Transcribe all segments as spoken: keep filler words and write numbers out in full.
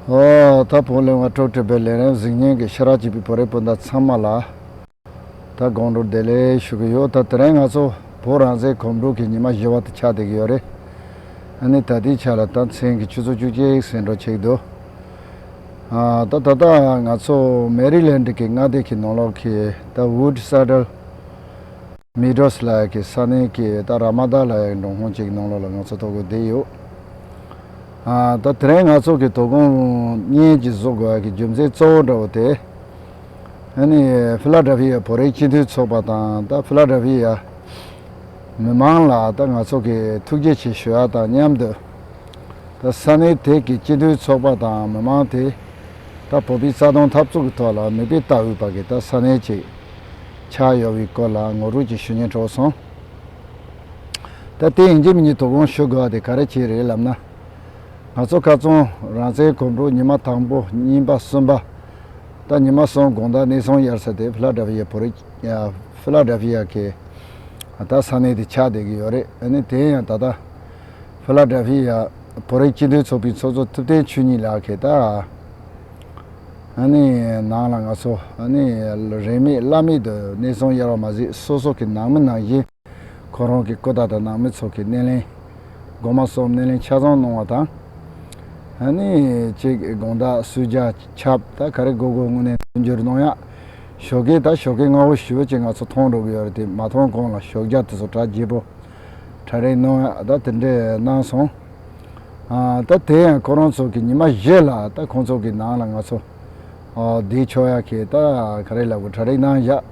ཨོ། ད་བོད་གླིང་བ་ཀྲོ་ཀྲི་པའི་ལས་རིམ་གཟིགས་མཁན་གྱི་ཕྱི་ར་སྐྱིད་པའི་བོད་རིགས་སྤུན་ཟླ་ཚང་མ་ལ། ད་དགོང་དྲོ་བདེ་ལེགས་ཞུ་གི་ཡོད། ད་དེ་རིང་ང་ཚོ་བོད་རང་བཙན་གོམ་བགྲོད་ཀྱི་ཉི་མ་བཞི་པ་དེ་ཆགས་བསྡད་ཀྱི་ཡོད་རེད། ཨ་ནི་ད་ལྟའི་ཆ་ལ་ད་མཚན་གྱི་ཆུ་ཚོད་བཅུ་གཅིག་ཟིན་འགྲོ་བྱེད་ཀྱི་འདུག་ཨ། ད་ད་ལྟ་ང་ཚོ་མེ་རི་ལེན་ཌི་གི་མངའ་སྡེ་གི་ནང་ལོགས་ཀྱི་ད་Woodsaddle Meadows ལབ་ཡག་གི་ས་གནས་ཀྱི་ད་ར་མ་ད་ལབ་ཡག་གི་འབྲོག་ཁང་ཅིག་ནང་ལོགས་ལ་ང་ཚོ་ཐོག་གི་བསྡད་ཡོད། ཨ། ད་དེ་རིང་ང་ཚོ་གི་དོ་དགོང་བརྙན་གྱི་བཟོ་དགོས་ཡག་གི་རྒྱུ་མཚན་གཙོ་བོ་འདྲ་བོ་དེ། ཨ་ནི་ཕི་ལ་ཌེལ་ཕི་ཡ་བོད་རིགས་སྤྱི་མཐུན་ཚོགས་པ་དང་ད་ཕི་ལ་ཌེལ་ཕི་ཡ་མི་མང་ལ་ད་ང་ཚོ་གི་ཐུགས་རྗེ་ཆེ་ཞུ་ཡག་དང་མཉམ་དུ། ད་ས་གནས་དེ་གི་སྤྱི་མཐུན་ཚོགས་པ་དང་མི་མང་དེ་ད་བོད་པའི་རྩ་དོན་འཐབ་རྩོད་ཀྱི་ཐོག་ལ་མིག་དཔེ་ལྟ་འོས་པ་གི་ད་ས་གནས་ཅིག་ཆགས་ཡོད་པའི་སྐོར་ལ་ངོ་སྤྲོད་ཅིག་ཞུ་སྙིང་བྲོ་སོང་། ད་དེ་ཡིན་གཅིག་མིན་གཅིག་དོ་དགོང་ཞུ་དགོས་པ་དེ་ག་རེ་བྱས་རེད་ལབ་ན། ང་ཚོ་ཁ་རྩང་རང་བཙན་གོམ་བགྲོད་ཉི་མ་དང་པོ་གཉིས་པ་གསུམ་པ། ད་ཉི་མ་གསུམ་དགོང་དག་གནས་ཚང་གཡར་ས་དེ་ཕི་ལ་ཌེལ་ཕི་ཡ་བོད་རིགས་ཕི་ལ་ཌེལ་ཕི་ཡ་གི་ད་ས་གནས་དེ་ཆགས་བསྡད་ཀྱི་ཡོད་རེད། ཨ་ནི་དེ་ཡང་ད་ལྟ་ཕི་ལ་ཌེལ་ཕི་ཡ་བོད་རིགས་སྤྱི་མཐུན་ཚོགས་པའི་ཚོགས་གཙོ་ཐུབ་བསྟན་ཆོས་ཉིད་ལགས་ཀྱིས་ད་ཨ་ནི་ནང་ལ་ང་ཚོ་ཨ་ནི་རིན་མེད་བླ་མེད་དུ་གནས་ཚང་གཡར་བ་མ་ཟད་སོ་སོ་གི་ནང་མི་ནང་བཞིན། ཁོ་རང་གི་སྐུ་ཟླ་དང་ནང་མི་ཚོ་གི་སྣེ་ལེན། སྒོ་མ་གསུམ་སྣེ་ལེན་ཆ་ཚང་གནང་བ་དང་། ཨ་ནི་གཅིག་དགོང་དག་གསོལ་ཇ་ཆབ་ད་ག་རེ་དགོས་དགོས་དངོས་གནས་མཐུན་འགྱུར་གནང་ཡག་ཞོགས་ཀས་ད་ཞོགས་ཀས་སྔ་པོ་ཞེ་པོ་ཅིག་ང་ཚོ་མཐོང་འགྲོ་གི་ཡོད་རེད་དེ་མ་མཐོང་གོང་ལ་ཞོགས་ཇ་དེ་ཚོ་གྲ་རྒྱས་པོ་གྲ་སྒྲིག་གནང་ཡག་ད་དེ་འདྲས་གནང་སོང་། ཨ། ད་དེ་ཡང་ཁོ་རང་ཚོ་གི་ཉི་མ་བཞི་ལ་ད་ཁོང་ཚོ་གི་ནང་ལ་ང་ཚོ་ཨ་བསྡད་ཆོག་ཡག་གི་ད་ག་རེ་ལབ་དགོས་གྲ་སྒྲིག་གནང་བཞག་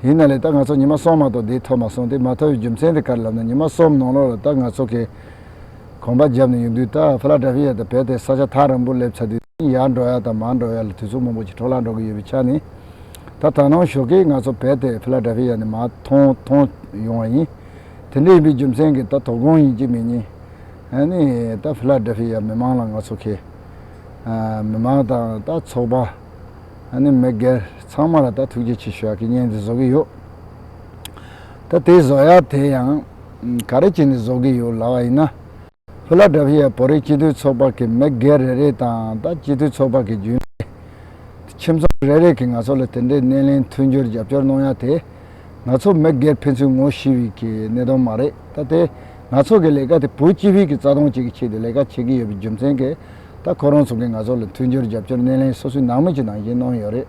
ཡིན་ན་ལས་ད་ང་ཚོ་ཉི་མ་གསུམ་མ་གཏོགས་བསྡད་ཐུབ་མ་སོང་སྟེ་མ་ཐུབ་པའི་རྒྱུ་མཚན་དེ་ག་རེ་ལབ་ན་ཉི་མ་གསུམ་ནང་ལོགས་ལ་ད་ང་ཚོ་གི་གོམ་པ་བརྒྱབ་ནས་ཡོང་དུས་ད་ཕི་ལ་ཌེལ་ཕི་ཡ་དང་བལ་དེ་ས་ཆ་ཐག་རིང་པོ་སླེབས་ཚར་དུས་ཡར་འགྲོ་ཡག་དང་མར་འགྲོ་ཡག་ལ་དུས་ཚོད་མང་པོ་ཅིག་འཕྲོ་བརླག་འགྲོ་གི་ཡོད་པའི་ཆ་ནས་ད་ད་ནངས་ཞོགས་ཀས་ང་ཚོ་བལ་དེ་ཕི་ལ་ཌེལ་ཕི་ཡ་ནས་མར་ཐོན་ཐོན་ཡོང་བ་ཡིན། དེ་འདྲ་ཡིན་པའི་རྒྱུ་མཚན་གྱིས་ད་དོ་དགོང་ཡིན་གཅིག་མིན་གཉིས་ཨ་ནི་ད་ཕི་ལ་ཌེལ་ཕི་ཡ་མི་མང་ལ་ང་ཚོ་གི་ཨ་མི་མང་དང་ད་ཚོགས་པ་ཨ་ནི་མི་སྒེར་ཚང་མ་ལ་ད་ཐུགས་རྗེ་ཆེ་ཞུ་ཡག་གི་བརྙན་འདི་བཟོ་གི་ཡོད། ད་དེ་བཟོ་ཡག་དེ་ཡང་ག་རེ་བྱས་ནས་བཟོ་གི་ཡོད་ལབ་པ་ཡིན་ན། ཕི་ལ་ཌེལ་ཕི་ཡ་བོད་རིགས་སྤྱི་མཐུན་ཚོགས་པ་གི་མི་སྒེར་རེ་རེ་དང་ད་སྤྱི་མཐུན་ཚོགས་པ་གི་རྒྱུན་ལས་ཁྱིམ་ཚང་རེ་རེ་གིས་ང་ཚོ་ལ་དེ་འདྲའི་སྣེ་ལེན་མཐུན་འགྱུར་རྒྱབ་སྐྱོར་གནང་ཡག་དེ་ང་ཚོ་མི་སྒེར་ཕན་ཚུན་ངོ་ཤེས་པའི་གི་གནད་དོན་མ་རེད། ད་དེ་ང་ཚོ་གི་ལས་ཀ་དེ་བོད་སྤྱི་པའི་གི་རྩ་དོན་གཅིག་གི་ཆེད་དུ་ལས་ཀ་བྱེད་ཀྱི་ཡོད་པའི་རྒྱུ་མཚན་གྱིས་ད་ཁོ་རང་ཚོ་གིས་ང་ཚོ་ལ་མཐུན་འགྱུར་རྒྱབ་སྐྱོར་སྣེ་ལེན་སོ་སོའི་ནང་མི་གི་ནང་བཞིན་གནང་ཡོད་རེད།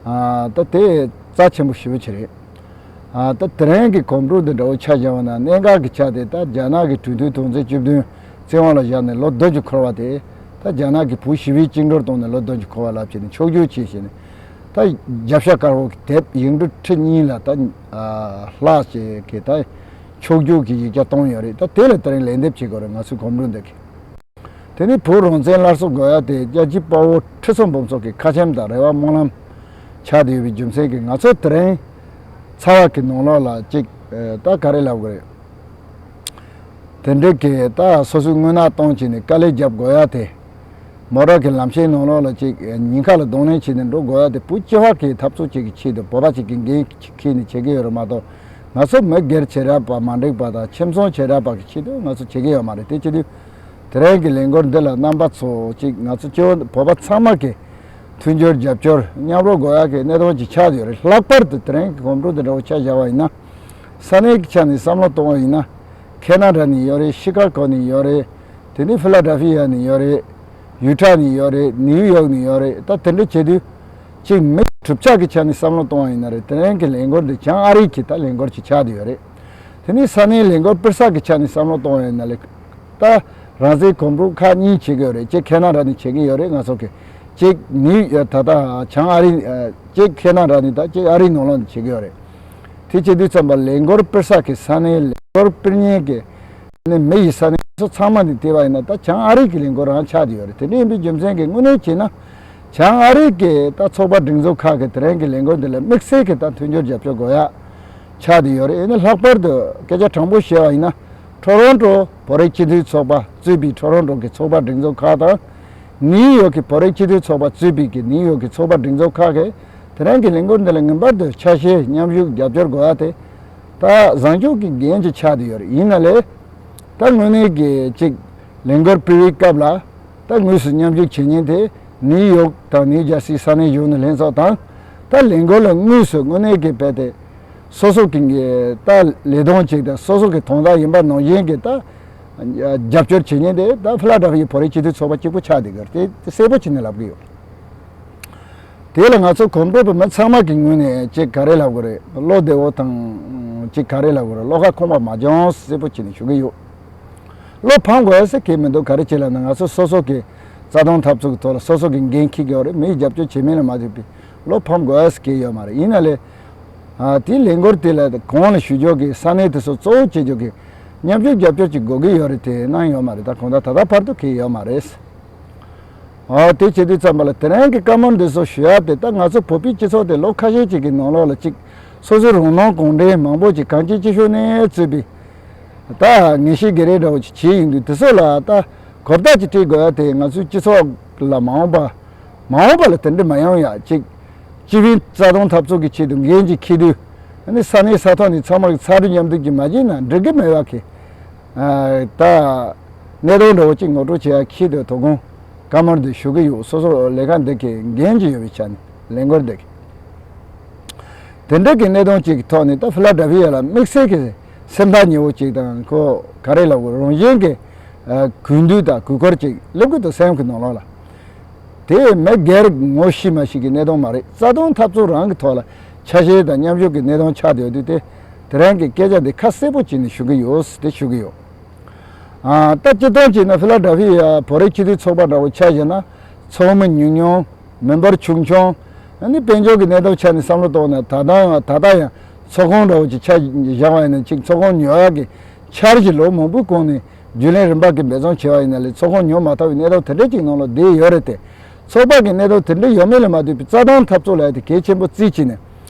ཨ། ད་དེ་རྩ་ཆེན་པོ་ཞེ་པོ་ཅིག་རེད། ཨ། ད་དེ་རིང་གི་གོམ་བགྲོད་འདི་འདྲ་བོ་ཆ་བཞག་པ་ན་གནད་འགག་གི་ཆ་དེ་ད་རྒྱ་ནག་གི་གྲོས་མཐུན་དོན་ཚན་བཅུ་བདུན་བཙན་དབང་ལ་བཞག་ནས་ལོ་བདུན་ཅུ་འཁོར་བ་དེ་ད་རྒྱ་ནག་གིས་བོད་ཞི་བའི་བཅིངས་འགྲོལ་བཏང་ནས་ལོ་བདུན་ཅུ་འཁོར་བ་ལབ་བྱས་ནས་མཆོག་གྱུར་བྱས་བྱས་ནས་ད་རྒྱབ་ཤ་དཀར་པོ་གི་དེབ་ཡིག་འབྲུ་ཁྲི་གཉིས་ལ་ད་ཨ་ལྷག་བྱས་ཀྱི་ད་མཆོག་གྱུར་གྱི་ཡིག་ཆ་བཏང་ཡོད་རེད། ད་དེ་ལ་དེ་རིང་ལན་འདེབས་བྱེད་དགོས་རེད་ང་ཚོའི་གོམ་བགྲོད་འདི་གི། དེ་ནི་བོད་རང་བཙན་སླར་གསོ་དགོས་ཡ་དེ་རྒྱལ་གཅེས་དཔའ་བོ་ཁྲི་ཚོ་འབུམ་ཚོགས་ཀྱི་ཁ་ཆེམས་དང་རེ་བ་སྨོན་ལམ་ཆགས་བསྡད་ཡོད་པའི་རྒྱུ་མཚན་གྱིས་ང་ཚོ་དེ་རིང་ཚ་བ་གི་ནང་ལོགས་ལ་ཅིག་ཨེ་ད་ག་རེ་ལབ་དགོས་རེད། དེ་འདྲའི་གི་ད་སོ་སོའི་དངོས་གནས་གཏོང་བྱས་ནས་དཀའ་ལས་རྒྱབ་དགོས་ཡ་དེ། མོ་ཊ་གི་ལམ་ཆེན་ནང་ལོགས་ལ་ཅིག་ཉེན་ཁ་ལ་གདོང་ལེན་བྱས་ནས་འགྲོ་དགོས་ཡ་དེ་བོད་སྤྱི་བ་གི་འཐབ་རྩོད་ཅིག་གི་ཆེད་དུ་བོད་པ་ཅིག་གི་འགན་འཁྱེར་ནས་བྱེད་ཀྱི་ཡོད་རེད་མ་གཏོགས་ང་ཚོ་མི་སྒེར་བྱེ་བྲག་པ་མ་འགྲིག་པ་དང་ཁྱིམ་ཚང་བྱེ་བྲག་པ་གི་ཆེད་དུ་ང་ཚོ་བྱེད་ཀྱི་ཡོད་མ་རེད། དེ་བྱེད་དུས། དེ་རིང་གི་ལས་འགུལ་འདི་ལ་རྣམ་པ་ཚོ་གཅིག་ང་ཚོ་སྤྱི་བོ་བོད་པ་ཚང་མ་གི་མཐུན་སྦྱོར་རྒྱབ་སྐྱོར་མཉམ་རོགས་དགོས་ཡག་གི་གནད་དོན་ཅིག་ཆགས་ཡོད་རེད། ལྷག་པར་དུ་དེ་རིང་གི་གོམ་བགྲོད་འདི་འདྲ་བོ་ཆ་བཞག་པ་ཡིན་ན། ས་གནས་ཀྱི་ཆ་ནས་བསམ་བློ་གཏོང་བ་ཡིན་ན། ཁེ་ན་ཌ་ནས་ཡོད་རེད། ཤི་ཀ་གོ་ནས་ཡོད་རེད། དེ་ནས་ཕི་ལ་ཌེལ་ཕི་ཡ་ནས་ཡོད་རེད། ཡུ་ཊ་ནས་ཡོད་རེད། ནིའུ་ཡོག་ནས་ཡོད་རེད། ད་དེ་འདྲ་བྱེད་དུས། གཅིག་མི་གྲུབ་ཆ་གི་ཆ་ནས་བསམ་བློ་གཏོང་བ་ཡིན་ན་རེད། དེ་རིང་གི་ལས་འགུལ་འདི་བྱང་ཨ་རི་གི་ད་ལས་འགུལ་ཅིག་ཆགས་བསྡད་ཡོད་རེད། དེ་ནས་ས་གནས་ལས་འགུལ་སྤེལ་ས་གི་ཆ་ནས་བསམ་བློ་གཏོང་བ་ཡིན་ན་ལས། ད་རང་བཙན་གོམ་བགྲོད་ཁག་གཉིས་བྱེད་ཀྱི་ཡོད་རེད། གཅིག་ཁེ་ན་ཌ་ནས་བྱེད་ཀྱི་ཡོད་རེད་ང་ཚོ་གི། གཅིག་ནིའུ་ཡོག་ད་ལྟ་བྱང་ཨ་རི་གཅིག་ཁེ་ན་ཌ་ནས་ད་གཅིག་ཨ་རི་ནང་ལོགས་ནས་བྱེད་ཀྱི་ཡོད་རེད། དེ་བྱེད་དུས་ཙམ་པ་ལས་འགུལ་སྤེལ་ས་གི་ས་གནས་ལས་འགུལ་སྤེལ་མཁན་གི་ནི་མི་ཡི་ས་གནས་སོ་ཚང་མ་ནས་བལྟས་པ་ཡིན་ན་ད་བྱང་ཨ་རི་གི་ལས་འགུལ་རང་ཆགས་བསྡད་ཡོད་རེད། དེ་འདྲ་ཡིན་པའི་རྒྱུ་མཚན་གྱིས་དངོས་གནས་བྱས་ན། བྱང་ཨ་རི་གི་ད་ཚོགས་པ་སྒྲིག་འཛུགས་ཁག་གི་དེ་རིང་གི་ལས་འགུལ་འདི་ལ་དམིགས་བསལ་གྱི་ད་མཐུན་སྦྱོར་རྒྱབ་སྐྱོར་དགོས་ཡ་ཆགས་བསྡད་ཡོད་རེད། ཡིན་ན་ལྷག་པར་དུ་སྐད་ཆ་དྲང་པོ་བཤད་པ་ཡིན་ན། ཊོ་རོན་ཊོ་བོད་རིགས་སྤྱི་མཐུན་ཚོགས་པ་གཙོས་པའི་ཊོ་རོན་ཊོ་གི་ཚོགས་པ་སྒྲིག་འཛུགས་ཁག་དང་། ནིའུ་ཡོག་གི་བོད་རིགས་སྤྱི་མཐུན་ཚོགས་པ་གཙོས་པའི་གི་ནིའུ་ཡོག་གི་ཚོགས་པ་སྒྲིག་འཛུགས་ཁག་གིས་དེ་རིང་གི་ལས་འགུལ་འདི་ལ་ངེས་པར་དུ་ཆ་ཤས་མཉམ་ཞུགས་རྒྱབ་སྐྱོར་དགོས་ཡ་དེ་ད་བཟང་ཕྱོགས་ཀྱི་འགན་ཅིག་ཆགས་བསྡད་ཡོད་རེད། ཡིན་ན་ལས་ད་དངོས་གནས་ཀྱི་ཅིག་ལས་འགུལ་སྤེལ་བའི་སྐབས་ལ། ད་དངོས་སུ་མཉམ་ཞུགས་བྱེད་མཁན་དེ་ནིའུ་ཡོག་དང་ནིའུ་ཇར་སི་ས་གནས་གཞོན་ནུ་ལྷན་ཚོགས་དང་། ད་ལས་འགུལ་ལ་དངོས་སུ་དངོས་གནས་ཀྱི་རྦད་དེ་སོ་སོ་གི་ད་ལས་དོན་ཅིག་དང་སོ་སོ་གི་དོན་དག་ཡིན་པ་ནང་བཞིན་གྱི་ད་རྒྱབ་སྐྱོར་བྱེད་མཁན་དེ་ད་ཕི་ལ་ཌེལ་ཕི་ཡའི་བོད་རིགས་སྤྱི་འཐུས་ཚོགས་པ་གཅིག་པུ་ཆགས་བསྡད་ཀྱི་རེད། དེ་དེ་གསལ་པོ་བྱས་ནས་ལབ་ཀྱི་ཡོད། དེ་ལ་ང་ཚོ་གོམ་བགྲོད་པའི་མི་ཚང་མ་གི་ངོས་ནས་ཅིག་ག་རེ་ལབ་དགོས་རེད། བློ་བདེ་བོ་དང་ཅིག་ག་རེ་ལབ་དགོས་རེད། བློ་ཁ་ཁོམ་པ་མ་བྱུང་གསལ་པོ་བྱས་ནས་ཞུ་གི་ཡོད། བློ་ཕམ་དགོས་ཟེར་གྱི་མི་འདུག་ག་རེ་བྱས་ལབ་ན་ང་ཚོ་སོ་སོ་གི་རྩ་དོན་འཐབ་རྩོད་ཀྱི་ཐོག་ལ་སོ་སོ་གི་འགན་འཁྱེར་གྱི་ཡོད་རེད། མིའི་རྒྱབ་སྐྱོར་བྱེད་མིན་ལ་མ་ལྟོས་པའི་བློ་ཕམ་དགོས་ཟེར་གྱི་ཡོད་མ་རེད། ཡིན་ན་ལས། ཨ། དེའི་ལས་འགུལ་དེ་ལ་གོང་ལ་ཞུ་ཕྱོགས་ཀྱི་ས་གནས་དེ་ཚོ་གཙོ་བོ་བྱེད་ཕྱོགས་ཀྱི་མཉམ་ཞུགས་རྒྱབ་སྐྱོར་ཅིག་དགོས་ཀྱི་ཡོད་རེད། དེ་གནང་ཡོད་མ་རེད། ད་གང་ལྟར་ད་ལྟ་བར་དུ་གང་ཡང་ཡོད་མ་རེད། ཨ། དེ་བྱེད་དུས་ཙམ་པ་ལ་དེ་རིང་གི་བཀའ་མོལ་འདི་ཚོ་ཞུ་ཡ་དེ་ད་ང་ཚོ་བོད་པའི་སྤྱི་ཚོགས་དེ་ལོ་ཁ་ཤས་ཅིག་གི་ནང་ལོགས་ལ་ཅིག་སོ་སོའི་རང་སྣང་གང་དྲན་མང་པོ་ཅིག་གངས་ཅན་སྐྱིད་གཤོངས་ནས་གཙོས་པའི་ད་ངེས་ཤེས་སྒེར་རེ་འདྲ་བོ་ཅིག་བྱས་ཡོང་དུས་དེ་ཚོ་ལ་ད་གོ་བརྡ་ཅིག་སྤྲད་དགོས་ཡ་དེ་ང་ཚོའི་སྤྱི་ཚོགས་ལ་མ་འོངས་པ་མ་འོངས་པ་ལ་དེ་འདྲ་མ་ཡོང་ཡ་ཅིག་སྤྱི་པའི་རྩ་དོན་འཐབ་རྩོད་ཀྱི་ཆེད་དུ་འགན་ཅིག་འཁྱེར་དུས་ཨ་ནི་ས་གནས་ས་ཐོག་ནས་ཚང་མ་གི་ཚ་དྲོད་མཉམ་འདེགས་ཀྱིས་མ་བྱས་ན་འགྲིག་གི་མེད་པ་གི། ཨ། ད་གནད་དོན་འདྲ་བོ་གཅིག་ངོ་སྤྲོད་བྱེད་ཡ་ཁྱི་དོད་དོ་དགོང་བཀའ་མོལ་འདི་ཞུ་གི་ཡོད། སོ་སོ་ལས་ཀ་འདི་གི་འགན་གྱི་ཡོད་པའི་ཆ་ནས་ལས་འགུལ་འདི་གི་དེ་འདྲ་གི་གནད་དོན་གཅིག་གི་ཐོག་ནས་ད་ཕི་ལ་ཌེལ་ཕི་ཡ་ལ་དམིགས་བསལ་གྱི་སེམས་ཐག་ཉེ་བོ་གཅིག་དང་ཁོ་ག་རེ་ལབ་དགོས། རང་བཞིན་གྱི་ཨ་གུས་འདུད་དང་གུས་བཀུར་གཅིག་སླེབས་ཀྱི་འདུག་སེམས་ཀྱི་ནང་ལོགས་ལ། དེ་མི་སྒེར་ངོ་ཤེས་མ་ཤེས་ཀྱི་གནད་དོན་མ་རེད། རྩ་དོན་འཐབ་རྩོད་རང་གི་ཐོག་ལ་ཆ་ཤས་དང་མཉམ་ཞུགས་ཀྱི་གནད་དོན་ཆགས་བསྡད་ཡོད་དུས་དེ་དེ་རིང་གི་སྐད་ཆ་འདི་ཁ་གསལ་པོ་བྱས་ནས་ཞུ་གི་ཡོད་ཟེར་དེ་ཞུ་གི་ཡོད། ཨ། ད་སྤྱིར་བཏང་བྱས་ན་ཕི་ལ་ཌེལ་ཕི་ཡ་བོད་རིགས་སྤྱི་འཐུས་ཚོགས་པ་འདྲ་བོ་ཆ་བཞག་ན་ཚོགས་མི་ཉུང་ཉུང་མེམ་བར་ཆུང་ཆུང་ཨ་ནི་དཔལ་འབྱོར་གྱི་གནས་སྟངས་ཆ་ནས་བསམ་བློ་གཏོང་ན་ད་ལྟ་ཡང་ད་ལྟ་ཡང་ཚོགས་ཁང་འདྲ་བོ་ཅིག་ཆ་བཞག་པ་ཡིན་ན་ཅིག་ཚོགས་ཁང་ཉོ་ཡག་གི་འཆར་གཞི་ལོ་མང་པོའི་གོང་ནས་རྒྱུན་ལས་རིམ་པ་གི་འབད་བརྩོན་བྱས་པ་ཡིན་ན་ལས་ཚོགས་ཁང་ཉོ་མ་ཐུབ་པའི་གནས་སྟངས་དེ་འདྲ་ཅིག་ནང་ལ་བསྡད་ཡོད་རེད་དེ། ཚོགས་པ་གི་གནས་སྟངས་དེ་འདྲ་ཡོད་མེད་ལ་མ་ལྟོས་པའི་རྩ་དོན་འཐབ་རྩོད་ལ་ཡ་དེ་གལ་ཆེན་པོ་བརྩིས་བྱས་ནས་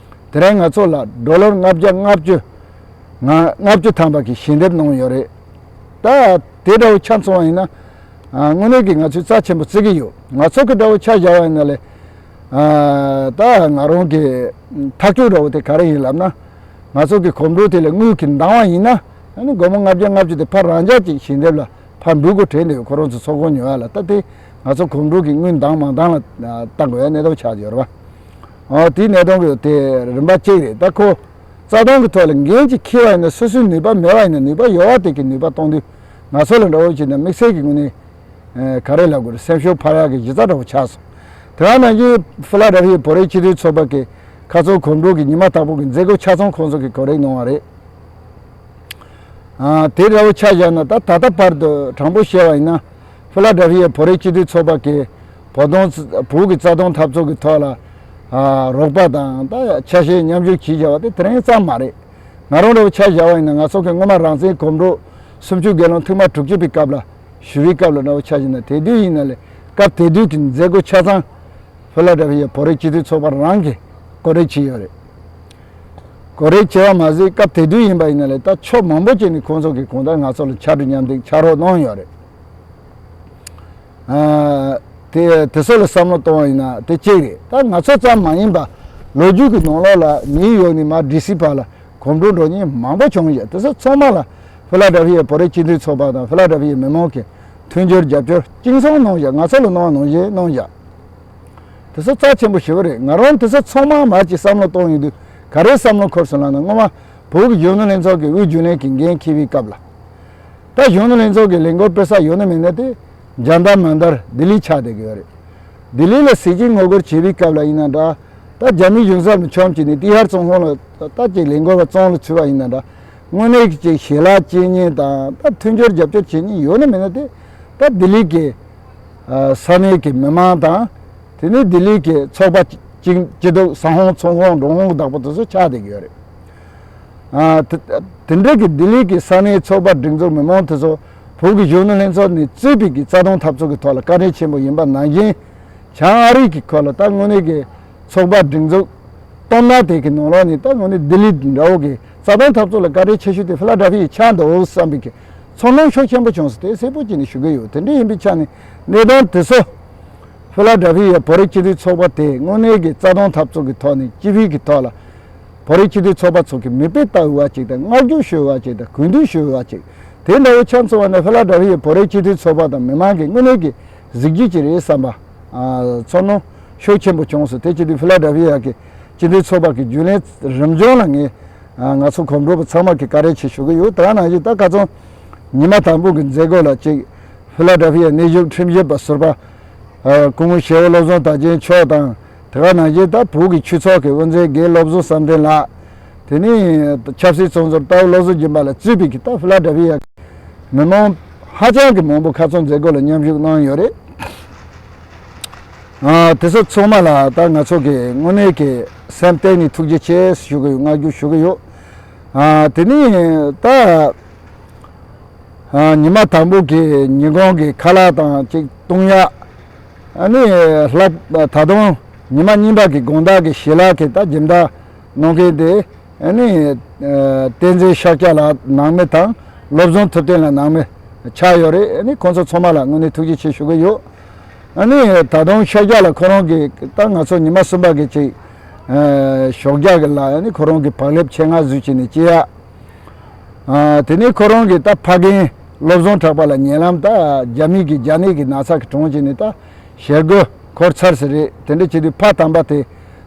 དེ་རིང་ང་ཚོ་ལ་ཌོ་ལར་ལྔ་བརྒྱ་ལྔ་བཅུ། ང་ལྔ་བཅུ་ཐམ་པ་གི་ཞལ་འདེབས་གནང་ཡོད་རེད། ད་དེ་འདྲ་བོ་ཆ་མཚོན་པ་ཡིན་ན། ཨ། དངོས་གནས་ཀྱི་ང་ཚོས་རྩ་ཆེན་པོ་བརྩི་གི་ཡོད། ང་ཚོ་གི་འདྲ་བོ་ཆ་བཞག་པ་ཡིན་ན་ལས། ཨ། ད་ང་རང་གི་ཐག་གཅོད་འདྲ་བོ་དེ་ག་རེ་ཡིན་ལབ་ན། ང་ཚོ་གི་གོམ་བགྲོད་དེ་ལ་དངུལ་གྱིས་འདང་བ་ཡིན་ན། ཨ་ནི་སྒོར་མོ་ལྔ་བརྒྱ་ལྔ་བཅུ་དེ་ཕར་རང་འཇགས་ཀྱི་ཞལ་འདེབས་ལ་ཕར་འབུལ་དགོས་དྲན་འདུག་ཁོ་རང་ཚོ་ཚོགས་ཁང་ཉོ་ཡ་ལ་ད་དེ་ང་ཚོ་གོམ་བགྲོད་ཀྱི་དངུལ་འདང་མ་འདང་ལ་ལྟ་དགོས་ཡ་གནས་སྟངས་ཆགས་ཡོད་རེད་པ། ཨོ། དེའི་གནད་དོན་གྱི་དེ་རིམ་པ་གཅིག་རེད། ད་ཁོ་རྩ་དོན་གྱི་ཐོག་ལ་འགན་ཅིག་འཁྱེར་བ་ཡིན་ན་སོ་སོའི་ནུས་པ་མེད་པ་ཡིན་ན་ནུས་པ་ཡོད་པ་དེ་གི་ནུས་པ་གཏོང་དུས་ང་ཚོ་ལ་འདྲ་བོ་བྱས་ན་དམིགས་བསལ་གྱི་ངོས་ནས་ཨ་ག་རེ་ལབ་དགོས་རེད། སེམས་ཤུགས་འཕར་ཡག་གི་གཞི་རྩ་འདྲ་བོ་ཆགས་སོང་། དེ་ག་ནང་བཞིན་ཕི་ལ་ཌེལ་ཕི་ཡའི་བོད་རིགས་སྤྱི་འཐུས་ཚོགས་པ་གི་ཁ་ཚོན་གོམ་བགྲོད་ཀྱི་ཉི་མ་དང་པོ་གི་མཛད་སྒོ་ཆ་ཚང་ཁོང་ཚོ་གིས་གོ་སྒྲིག་གནང་བ་རེད། ཨ། དེ་འདྲ་བོ་ཆ་བཞག་ན་ད་ད་ལྟ་བར་དུ་དྲང་པོ་བཤད་པ་ཡིན་ན་ཕི་ལ་ཌེལ་ཕི་ཡའི་བོད་རིགས་སྤྱི་འཐུས་ཚོགས་པ་གིས་བོད་དོན་བོད་ཀྱི་རྩ་དོན་འཐབ་རྩོད་ཀྱི་ཐོག་ལ་ཨ་རོགས་པ་དང་ད་ཆ་ཤས་མཉམ་ཞུགས་བྱས་བཞག་པ་དེ་དེ་རིང་ཙམ་མ་རེད། ང་རང་འདྲ་བོ་ཆ་བཞག་པ་ཡིན་ན་ང་ཚོ་གི་སྔོན་མ་རང་བཙན་གོམ་བགྲོད་སུམ་ཅུ་སྒེར་ལངས་ཐེངས་མ་དྲུག་ཅུ་པའི་སྐབས་ལ་ཞུ་བའི་སྐབས་ལ་འདྲ་བོ་ཆ་བཞག་ན་དེ་དུས་ཡིན་ན་ལས་སྐབས་དེ་དུས་ཀྱི་མཛད་སྒོ་ཆ་ཚང་ཕི་ལ་ཌེལ་ཕི་ཡའི་བོད་རིགས་སྤྱི་འཐུས་ཚོགས་པ་རང་གིས་གོ་སྒྲིག་བྱས་ཡོད་རེད། གོ་སྒྲིག་བྱས་པ་མ་ཟད་སྐབས་དེ་དུས་ཡིན་པ་ཡིན་ན་ལས་ད་ཕྱོགས་མང་པོ་ཅིག་ནས་ཁོང་ཚོ་གིས་གང་ལྟར་ང་ཚོ་ལ་ཕྱག་རོགས་མཉམ་འདེགས་ཕྱག་རོགས་གནང་ཡོད་རེད། ཨ། དེ་དེ་ཚོ་ལ་བསམ་བློ་གཏོང་བ་ཡིན་ན་དེ་གཅིག་རེད། ད་ང་ཚོ་ཙམ་མ་ཡིན་པ་ལོ་རྒྱུས་ཀྱི་ནང་ལོགས་ལ་ནིའུ་ཡོག་ནས་མར་ཌི་སི་བར་ལ་གོམ་བགྲོད་འགྲོ་མཁན་མང་པོ་བྱུང་ཡོད། དེ་ཚོ་ཚང་མ་ལ་ཕི་ལ་ཌེལ་ཕི་ཡའི་བོད་རིགས་སྤྱི་འཐུས་ཚོགས་པ་དང་ཕི་ལ་ཌེལ་ཕི་ཡའི་མི་མང་གིས་མཐུན་འགྱུར་རྒྱབ་སྐྱོར་གཅིག་མཚུངས་གནང་བཞག་ང་ཚོ་ལ་གནང་བ་ནང་བཞིན་གནང་བཞག་དེ་ཚོ་རྩ་ཆེན་པོ་ཞེ་པོ་རེད། ང་རང་དེ་ཚོ་ཚང་མ་མར་ཅིག་བསམ་བློ་གཏོང་ཡོང་དུས་ག་རེ་བསམ་བློ་འཁོར་སོང་ལབ་ན་སྔོན་མ་བོད་ཀྱི་གཞོན་ནུ་ལྷན་ཚོགས་ཀྱི་དབུས་རྒྱུན་ལས་ཀྱི་འགན་འཁྱེར་བའི་སྐབས་ལ། ད་གཞོན་ནུ་ལྷན་ཚོགས་ཀྱི་ལས་འགུལ་སྤེལ་ས་ཡོད་ན་མེད་ན་དེ་ཇན་ཏར་མན་ཏར་ལྡི་ལི་ཆགས་བསྡད་ཀྱི་ཡོད་རེད། ལྡི་ལི་ལ་ཟས་བཅད་ངོ་རྒོལ་བྱེད་པའི་སྐབས་ལ་ཡིན་ན་འདྲ། ད་རྒྱ་མིའི་གཞུང་ཚབ་ནས་མཆོང་བྱས་ནས་ཏི་ཧར་བཙོན་ཁང་ལ་ད་ཅིག་ལས་འགུལ་བ་བཙོན་ལ་ཚུད་པ་ཡིན་ན་འདྲ། དངོས་གནས་ཀྱི་ཅིག་ཞལ་ལག་སྐྱེལ་མཁན་དང་ད་མཐུན་སྦྱོར་རྒྱབ་སྐྱོར་བྱེད་མཁན་ཡོད་ན་མེད་ན་དེ་ད་ལྡི་ལི་གི་ཨ་ས་གནས་ཀྱི་མི་མང་དང་། དེ་ནས་ལྡི་ལི་གི་ཚོགས་པ་སྤྱི་སྤྱི་འཐུས་ཟམ་ཧོང་ཚོང་ཁང་འགྲོ་འོང་བདག་པོ་དེ་ཚོ་ཆགས་བསྡད་ཀྱི་ཡོད་རེད། ཨ། དེ་དེ་འདྲ་གི་ལྡི་ལི་གི་ས་གནས་ཚོགས་པ་སྒྲིག་འཛུགས་མི་མང་དེ་ཚོ་བོད་ཀྱི་གཞོན་ནུ་ལྷན་ཚོགས་ནས་གཙོས་པའི་གི་རྩ་དོན་འཐབ་རྩོད་ཀྱི་ཐོག་ལ་བཀའ་དྲིན་ཆེན་པོ་ཡིན་པ་ནང་བཞིན། བྱང་ཨ་རི་གི་ཁུལ་ལ་ད་དངོས་གནས་ཀྱི་ཚོགས་པ་སྒྲིག་འཛུགས་སྟོབས་ན་དེ་གི་ནང་ལོགས་ནས་ད་དངོས་གནས་ལྡི་ལི་འདྲ་བོ་གི་རྩ་དོན་འཐབ་རྩོད་ལ་བཀའ་དྲིན་ཆེ་ཤོས་དེ་ཕི་ལ་ཌེལ་ཕི་ཡ་ཆགས་འདུག་བསམ་པའི་གི་ཚོར་སྣང་ཤུགས་ཆེན་པོ་བྱུང་སོང་། དེ་གསལ་པོ་བྱས་ནས་ཞུ་གི་ཡོད། དེ་འདྲ་ཡིན་པའི་ཆ་ནས་གནད་དོན་དེ་ཚོ་ཕི་ལ་ཌེལ་ཕི་ཡའི་བོད་རིགས་སྤྱི་འཐུས་ཚོགས་པ་དེ་དངོས་གནས་ཀྱི་རྩ་དོན་འཐབ་རྩོད་ཀྱི་ཐོག་ནས་སྤྱི་པའི་གི་ཐོག་ལ་བོད་རིགས་སྤྱི་འཐུས་ཚོགས་པ་ཚོ་གི་མིག་དཔེ་ལྟ་འོས་པ་ཅིག་དང་བསྔགས་བརྗོད་ཞུ་འོས་པ་ཅིག་དང་གུས་འདུད་ཞུ་འོས་པ་ཅིག་དེ་འདྲ་བོ་ཆ་མཚོན་པ་ན་ཕི་ལ་ཌེལ་ཕི་ཡའི་བོད་རིགས་སྤྱི་འཐུས་ཚོགས་པ་དང་མི་མང་གི་དངོས་གནས་ཀྱི་ གཟི་བརྗིད་ཅིག་རེད་བསམ་པ། ཨ། ཚོར་སྣང་ཤུགས་ཆེན་པོ་བྱུང་སོང་། དེ་བྱེད་དུས་ཕི་ལ་ཌེལ་ཕི་ཡ་གི་སྤྱི་མཐུན་ཚོགས་པ་གི་རྒྱུན་ལས་རིམ་བྱོན་ལ་ངས། ཨ། ང་ཚོ་གོམ་བགྲོད་པ་ཚང་མ་གི་བཀའ་དྲིན་ཆེ་ཞུ་གི་ཡོད། དེ་ག་ནང་བཞིན་ད་ཁ་སང་ཉི་མ་དང་པོ་གི་མཛད་སྒོ་ལ་ཅིག་ཕི་ལ་ཌེལ་ཕི་ཡ་གནས་བཞུགས་ཁྲིམས་ཞིབ་པ་ཟུར་པ། ཨ། སྐུ་ངོ་ཞེ་བོ་བློ་བཟང་དར་རྒྱས་མཆོག་དང་། དེ་ག་ནང་བཞིན་ད་བོད་ཀྱི་ཆོས་ཚོགས་ཀྱི་དབུ་འཛིན་རྒན་བློ་བཟང་བསམ་གཏན་ལགས། དེ་ནས་ཆབ་སྲིད་བཙོན་ཟུར་རྟ་བོ་བློ་བཟང་སྦྱིན་པ་ལ་གཙོས་པའི་གི་ད་ཕི་ལ་ཌེལ་ཕི་ཡ་མི་མང་ཧ་ཅང་གི་མང་པོ་ཁ་སང་མཛད་སྒོ་ལ་མཉམ་ཞུགས་གནང་ཡོད་རེད། ཨ། དེ་ཚོ་ཚང་མ་ལ་ད་ང་ཚོ་གི་དངོས་གནས་ཀྱི་སེམས་གཏིང་ནས་ཐུགས་རྗེ་ཆེ་ཞུ་གི་ཡོད། བསྔགས་བརྗོད་ཞུ་གི་ཡོད། ཨ། དེ་ནས་ད། ཨ། ཉི་མ་དང་པོ་གི་ཉིན་གུང་གི་ཁ་ལག་དང་ཅིག་བཏུང་ཡག་ཨ་ནི་ལྷག་ད་དུང་ཉི་མ་གཉིས་པ་གི་དགོང་དག་གི་ཞལ་ལག་གི་ད་སྦྱིན་བདག་གནང་མཁན་དེ། ཨ་ནི། ཨ། བསྟན་འཛིན་ཤཱཀྱ་ལགས་ནང་མི་དང་བློ་བཟང་ཐུབ་བསྟན་ལགས་ནང་མི་ཆགས་ཡོད་རེད། ཨ་ནི་ཁོང་ཚོ་ཚང་མ་ལ་དངོས་གནས་ཐུགས་རྗེ་ཆེ་ཞུ་གི་ཡོད། ཨ་ནི་ད་དུང་ཤཱཀྱ་ལགས་ཁོ་རང་གི་ད་ང་ཚོ་ཉི་མ་གསུམ་པ་གི་ཅིག་ཨ། ཞོགས་ཇ་གི་ལ་ཨ་ནི་ཁོ་རང་གི་བག་ལེབ་ཆེད་མངགས་བཟོས་བྱས་ནས་སྐྱེལ་ཡག་ཨ། དེ་ནས་ཁོ་རང་གི་ད་ཕ་རྒན་བློ་བཟང་གྲགས་པ་ལ་ཉེ་ལམ་ད་རྒྱ་མི་གི་རྒྱ་ནད་ཀྱི་ན་ཚ་གི་གྲོངས་བྱས་ནས་ད་ཞེ་དགུ་འཁོར་ཚར་ཟིན་རེད། དེ་འདྲ་བྱེད་དུས་ཕ་དམ་པ་དེ་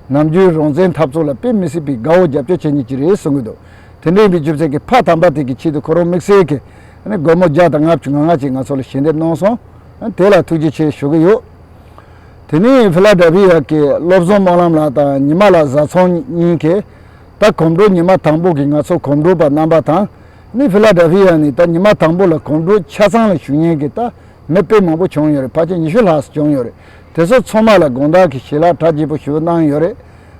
ནམ་རྒྱུན་རང་བཙན་འཐབ་རྩོད་ལ་དཔེ་མི་སྲིད་པའི་དགའ་བོ་རྒྱབ་སྐྱོར་བྱེད་མཁན་ཅིག་རེད་གསུང་གི་འདུག་དེ་འདྲ་ཡིན་པའི་རྒྱུ་མཚན་གྱིས་ཕ་དམ་པ་དེ་གི་ཆེད་དུ་ཁོ་རང་དམིགས་བསལ་གྱི་ཨ་ནི་སྒོར་མོ་བརྒྱ་དང་ལྔ་བཅུ་ང་ལྔ་ཅིག་ང་ཚོ་ལ་ཞལ་འདེབས་གནང་སོང་། ཨ་ནི་དེ་ལ་ཐུགས་རྗེ་ཆེ་ཞུ་གི་ཡོད། དེ་ནས་ཕི་ལ་ཌེལ་ཕི་ཡ་གི་བློ་བཟང་སྨོན་ལམ་ལགས་དང་ཉི་མ་ལགས་བཟའ་ཚང་གཉིས་ཀྱིས་ད་གོམ་བགྲོད་ཉི་མ་དང་པོ་གི་ང་ཚོ་གོམ་བགྲོད་པ་རྣམ་པ་དང་ནི་ཕི་ལ་ཌེལ་ཕི་ཡ་ནས་ད་ཉི་མ་དང་པོ་ལ་གོམ་བགྲོད་ཆ་ཚང་ལ་ཞུགས་མཁན་གྱི་ད་མི་དཔེ་མང་པོ་བྱུང་ཡོད་རེད། ཕལ་ཆེར་ཉི་ཤུ་ལྷག་ཙམ་བྱུང་ཡོད་རེད། དེ་ཚོ་ཚང་མ་ལ་དགོང་དག་གི་ཞལ་ལག་གྲ་རྒྱས་པོ་ཞེ་པོ་གནང་ཡོད་རེད།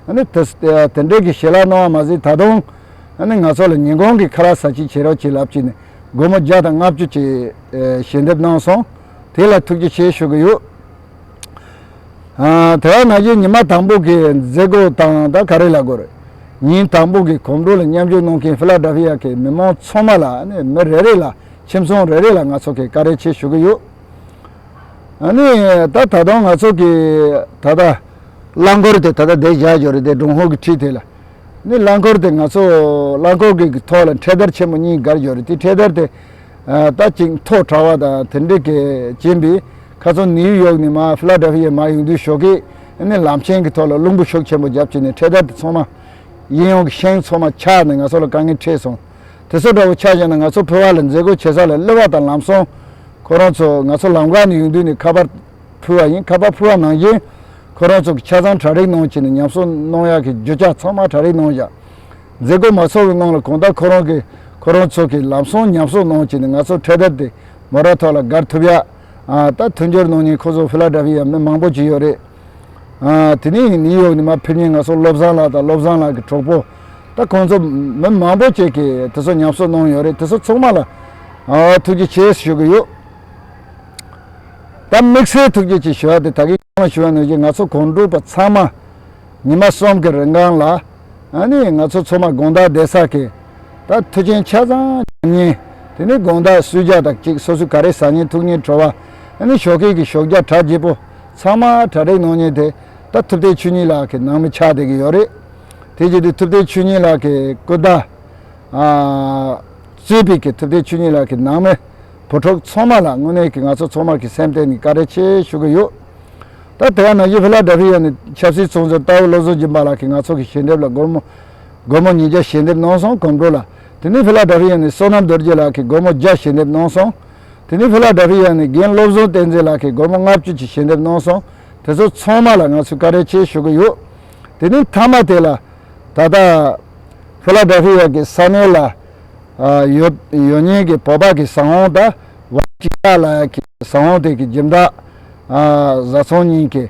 ཨ་ནི་དེ་དེ་འདྲའི་གི་ཞལ་ལག་གནང་བ་མ་ཟད་ད་དུང་ཨ་ནི་ང་ཚོ་ལ་ཉིན་གུང་གི་ཁ་ལག་ཟ་ཅིག་བྱེད་རོགས་བྱེད་ལབ་ཅིག་ནས་སྒོར་མོ་བརྒྱ་དང་ལྔ་བཅུ་ཅིག་ཞལ་འདེབས་གནང་སོང་། དེ་ལ་ཐུགས་རྗེ་ཆེ་ཞུ་གི་ཡོད། ཨ། དེ་བ་ན་གཞི་ཉི་མ་དང་པོ་གི་མཛད་སྒོ་དང་ད་ག་རེ་ལབ་དགོས་རེད། ཉིན་དང་པོ་གི་གོམ་བགྲོད་ལ་མཉམ་ཞུགས་གནང་མཁན་ཕི་ལ་ཌེལ་ཕི་ཡ་གི་མི་མང་ཚང་མ་ལ་ཨ་ནི་མི་རེ་རེ་ལ་ཁྱིམ་ཚང་རེ་རེ་ལ་ང་ཚོ་གི་བཀའ་དྲིན་ཆེ་ཞུ་གི་ཡོད། ཨ་ནི་ད་ད་དུང་ང་ཚོ་གི་ད་ལྟ་རླངས་འཁོར་དེ་ད་ལྟ་བསྡད་བཞག་ཡོད་རེད་དེ་སྒྲུང་ཧོ་གི་འཁྲིས་དེ་ལ། ནི་རླངས་འཁོར་དེ་ང་ཚོ་རླངས་འཁོར་གྱི་ཐོག་ལ་འཕྲེད་དར་ཆེན་པོ་གཉིས་བསྒར་ཡོད་རེད། དེ་འཕྲེད་དར་དེ་ཨ་ད་ཅིག་མཐོ་དྲགས་པ་དང་དེ་འདྲ་གི་ཅན་པའི་ཁ་སང་ནིའུ་ཡོག་ནས་མར་ཕི་ལ་ཌེལ་ཕི་ཡ་མར་ཡོང་དུས་ཞོགས་ཀས་ནི་ལམ་ཆེན་གྱི་ཐོག་ལ་རླུང་བུ་ཤུགས་ཆེན་པོ་བརྒྱབ་བྱས་ནས་འཕྲེད་དར་དེ་ཚང་མ་གཡས་གཡོན་གྱི་ཤིང་ཚང་མ་ཆག་ནས་ང་ཚོ་ལ་དཀའ་ངལ་འཕྲད་སོང་། དེ་ཚོ་འདྲ་བོ་ཆགས་བྱས་ན་ང་ཚོ་ཕུ་བ་ལ་མཛད་སྒོ་བྱེད་ས་ལ་གློ་བ་དང་ལམ་སང་ཁོ་རང་ཚོ་ང་ཚོ་ལམ་ཁ་ནས་ཡོང་དུས་ནས་ཁ་པར་ཕུལ་བ་ཡིན། ཁ་པར་ཕུལ་བ་ནང་བཞིན་ཁོ་རང་ཚོ་གི་ཆ་ཚང་གྲ་སྒྲིག་གནང་བྱས་ནས་ཉམས་གསོ་གནང་ཡག་གི་རྒྱུ་ཆ་ཚང་མ་གྲ་སྒྲིག་གནང་བཞག་མཛད་སྒོ་མ་ཚོགས་པའི་སྔོན་ལ་གང་ལྟར་ཁོ་རང་གི་ཁོ་རང་ཚོ་གི་ལམ་སང་ཉམས་གསོ་གནང་བྱས་ནས་ང་ཚོ་འཕྲེད་དར་དེ་མོ་ཊ་ཐོག་ལ་བསྒར་ཐུབ་ཡག་ཨ་ད་མཐུན་འགྱུར་གནང་མཁན་ཁོ་ཚོ་ཕི་ལ་ཌེལ་ཕི་ཡ་མི་མང་པོ་ཅིག་ཡོད་རེད། ཨ་དེ་ནས་ནིའུ་ཡོག་ནས་མར་ཕེབས་མཁན་ང་ཚོ་བློ་བཟང་ལགས་དང་བློ་བཟང་ལགས་ཀྱི་གྲོགས་པོ་ད་ཁོང་ཚོ་མི་མང་པོ་ཅིག་གིས་དེ་ཚོ་ཉམས་གསོ་གནང་ཡོད་རེད། དེ་ཚོ་ཚང་མ་ལ་ཨ་ཐུགས་རྗེ་ཆེ་ཞུ་གི་ཡོད། ད་དམིགས་བསལ་ཐུགས་རྗེ་ཆེ་ཞུ་བ་དེ་ད་གིན་གོང་ལ་ཞུ་བ་ནང་བཞིན་ང་ཚོ་གོམ་བགྲོད་པ་ཚང་མ་ཉི་མ་གསུམ་གྱི་རིང་གང་ལ་ཨ་ནི་ང་ཚོ་ཚང་མ་དགོང་དག་བསྡད་ས་གི་ད་མཐུན་རྐྱེན་ཆ་ཚང་ཉན། དེ་ནས་དགོང་དག་གསོལ་ཇ་དང་གཅིག་སོ་སོས་ག་རེ་ཟ་ཉན་འཐུང་ཉན་བྲོ་བ་ཨ་ནི་ཞོགས་ཀས་ཀྱི་ཞོགས་ཇ་གྲ་རྒྱས་པོ་ཚང་མ་གྲ་སྒྲིག་གནང་ཉན་དེ་ད་ཐུབ་བསྟན་ཆོས་ཉིད་ལགས་ཀྱི་ནང་མི་ཆགས་བསྡད་ཀྱི་ཡོད་རེད། དེ་བྱེད་དུས་ཐུབ་བསྟན་ཆོས་ཉིད་ལགས་ཀྱི་སྐུ་ཟླ། ཨ། གཙོས་པའི་གི་ཐུབ་བསྟན་ཆོས་ཉིད་ལགས་ཀྱི་ནང་མི་བུ་ཕྲུག་ཚང་མ་ལ་དངོས་གནས་ཀྱི་ང་ཚོ་ཚང་མ་གི་སེམས་གཏིང་ནས་བཀའ་དྲིན་ཆེ་ཞུ་གི་ཡོད། ད་དེ་ག་ནང་བཞིན་ཕི་ལ་ཌེལ་ཕི་ཡ་ནས་ཆབ་སྲིད་ཚོགས་གཙོ་རྟ་བོ་བློ་བཟང་སྦྱིན་པ་ལགས་ཀྱིས་ང་ཚོ་གི་ཞལ་འདེབས་ལ་སྒོར་མོ་སྒོར་མོ་ཉིས་བརྒྱ་ཞལ་འདེབས་གནང་སོང་། གོམ་བགྲོད་ལ། དེ་ནས་ཕི་ལ་ཌེལ་ཕི་ཡ་ནས་བསོད་ནམས་རྡོ་རྗེ་ལགས་ཀྱིས་སྒོར་མོ་བརྒྱ་ཞལ་འདེབས་གནང་སོང་། དེ་ནས་ཕི་ལ་ཌེལ་ཕི་ཡ་ནས་རྒན་བློ་བཟང་བསྟན་འཛིན་ལགས་ཀྱིས་སྒོར་མོ་ལྔ་བཅུ་ཅིག་ཞལ་འདེབས་གནང་སོང་། དེ་ཚོ་ཚང་མ་ལ་ང་ཚོས་བཀའ་དྲིན་ཆེ་ཞུ་གི་ཡོད། དེ་ནས་མཐའ་མ་དེ་ལ་ད་ལྟ་ཕི་ལ་ཌེལ་ཕི་ཡ་གི་ས་གནས་ལ་ཨ་ཡོད་ཡོད་མཁན་གྱི་བོད་པ་གི་ཟ་ཁང་དང་ཝ་ཅི་ཀ་ལ་གི་ཟ་ཁང་དེ་གི་སྦྱིན་བདག་ཨ་བཟའ་ཚང་གཉིས་ཀྱིས་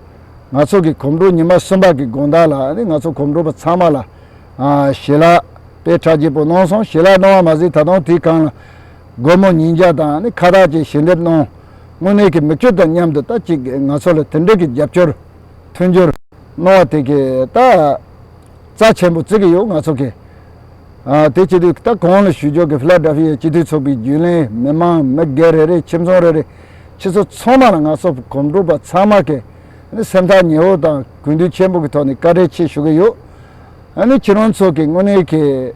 ང་ཚོ་གི་གོམ་བགྲོད་ཉི་མ་གསུམ་པ་གི་དགོང་དག་ལ་ཨ་ནི་ང་ཚོ་གོམ་བགྲོད་པ་ཚང་མ་ལ་ཨ་ཞལ་ལག་དཔེ་གྲ་རྒྱས་པོ་གནང་སོང་། ཞལ་ལག་གནང་བ་མ་ཟད་ད་དུང་དེའི་སྒང་ལ་སྒོར་མོ་ཉིས་བརྒྱ་དང་ཨ་ནི་ཁ་བཏགས་ཅིག་ཞལ་འདེབས་གནང་། དངོས་གནས་ཀྱི་མི་སྤྱོད་དང་མཉམ་དུ་ད་ཅིག་ང་ཚོ་ལ་དེ་འདྲ་གི་རྒྱབ་སྐྱོར་མཐུན་འགྱུར་གནང་བ་དེ་གི་ད་རྩ་ཆེན་པོ་བརྩི་གི་ཡོད་ང་ཚོ་གི། ཨ་དེ་བྱེད་དུས་ད་གོང་ལ་ཞུ་རྒྱུ་གི་ཕི་ལ་ཌེལ་ཕི་ཡའི་སྤྱི་འཐུས་ཚོགས་པའི་རྒྱུན་ལས་མི་མང་མི་སྒེར་རེ་རེ་ཁྱིམ་ཚང་རེ་རེ་ཁྱེད་ཚོ་ཚང་མ་ལ་ང་ཚོ་གོམ་བགྲོད་པ་ཚང་མ་གི་སེམས་ཐག་ཉེ་བོ་དང་གུས་འདུད་ཆེན་པོ་གི་ཐོག་ནས་བཀའ་དྲིན་ཆེ་ཞུ་གི་ཡོད། ཨ་ནི་ཁྱེད་རང་ཚོ་གི་དངོས་གནས་ཀྱི་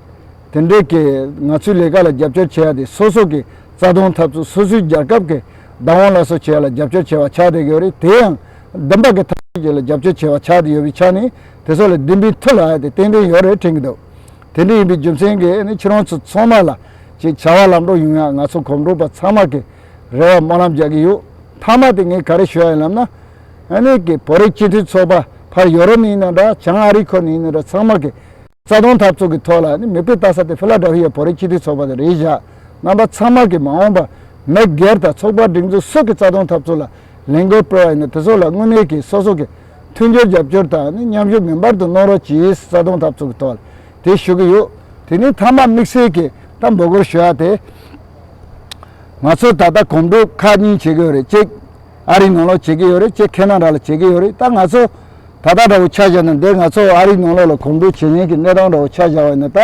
དེ་འདྲའི་གི་ང་ཚོའི་ལས་ཀ་ལ་རྒྱབ་སྐྱོར་བྱེད་ཡ་དེ་སོ་སོ་གི་རྩ་དོན་འཐབ་རྩོད་སོ་སོའི་རྒྱལ་ཁབ་ཀྱི་ བདག་དབང་སླར་གསོ་བྱེད་ཡ་ལ་རྒྱབ་སྐྱོར་བྱེད་པ་ཆགས་བསྡད་ཀྱི་ཡོད་རེད། དེ་ཡང་བདེན་པ་གི་འཐབ་རྩོད་ཅིག་ལ་རྒྱབ་སྐྱོར་བྱེད་པ་ཆགས་བསྡད་ཡོད་པའི་ཆ་ནས་དེ་ཚོ་ལ་བདེན་པའི་མཐུ་ལ་ཡ་དེ་ཏན་ཏན་ཡོད་རེད་དྲན་གྱི་འདུག་དེ་འདྲ་ཡིན་པའི་རྒྱུ་མཚན་གྱིས་ནི་ཁྱེད་རང་ཚོ་ཚང་མ་ལ་ཅིག་བྱ་བ་ལམ་འགྲོ་ཡོང་ཡ་ང་ཚོ་གོམ་བགྲོད་པ་ཚང་མ་གི་རེ་བ་སྨོན་ལམ་རྒྱག་གི་ཡོད། མཐའ་མ་དེ་ངས་ག་རེ་ཞུ་ཡ་ཡིན་ལབ་ན། ཨ་ནི་གི་བོད་རིགས་སྤྱི་མཐུན་ཚོགས་པ་ཕར་ཡོ་རོབ་ནས་ཡིན་ན་འདྲ། བྱང་ཨ་རིའི་ཁུལ་ནས་ཡིན་ན་འདྲ། ཚང་མ་གི་རྩ་དོན་འཐབ་རྩོད་ཀྱི་ཐོག་ལ་ནི་མིག་དཔེ་ལྟ་ས་དེ་ཕི་ལ་ཌེལ་ཧྥི་ཡ་བོད་རིགས་སྤྱི་མཐུན་ཚོགས་པ་དེ་རེད་བཞག་རྣམ་པ་ཚང་མ་གི་མ་འོངས་པ་མི་སྒེར་དང་ཚོགས་པ་སྒྲིག་འཛུགས་སུ་གི་རྩ་དོན་འཐབ་རྩོད་ལ་ལས་འགུལ་སྤེལ་བ་ཡིན་ན་དེ་ཚོ་ལ་དངོས་གནས་ཀྱི་སོ་སོ་གི་མཐུན་འགྱུར་རྒྱབ་སྐྱོར་དང་ནི་མཉམ་ཞུགས་ངེས་པར་དུ་གནང་རོགས་གྱིས། རྩ་དོན་འཐབ་རྩོད་ཀྱི་ཐོག་ལ་དེ་ཞུ་གི་ཡོད། དེ་ནས་མཐའ་མ་དམིགས་བསལ་གྱི་ད་འབོད་སྐུལ་ཞུ་ཡ་དེ། ང་ཚོ་ད་ལྟ་གོམ་བགྲོད་ཁག་གཉིས་བྱེད་ཀྱི་ཡོད་རེད། གཅིག་ཨ་རིའི་ནང་ལོགས་བྱེད་ཀྱི་ཡོད་རེད། གཅིག་ཁེ་ན་ཌ་ལ་བྱེད་ཀྱི་ཡོད་རེད། ད་ང་ཚོ་ད་ལྟ་འདྲ་བོ་ཆ་བཞག་ན་འདི་ང་ཚོ་ཨ་རིའི་ནང་ལོགས་ལ་གོམ་བགྲོད་བྱེད་མཁན་གྱི་གནས་སྟངས་འདྲ་བོ་ཆ་བཞག་པ་ཡིན་ན། ད་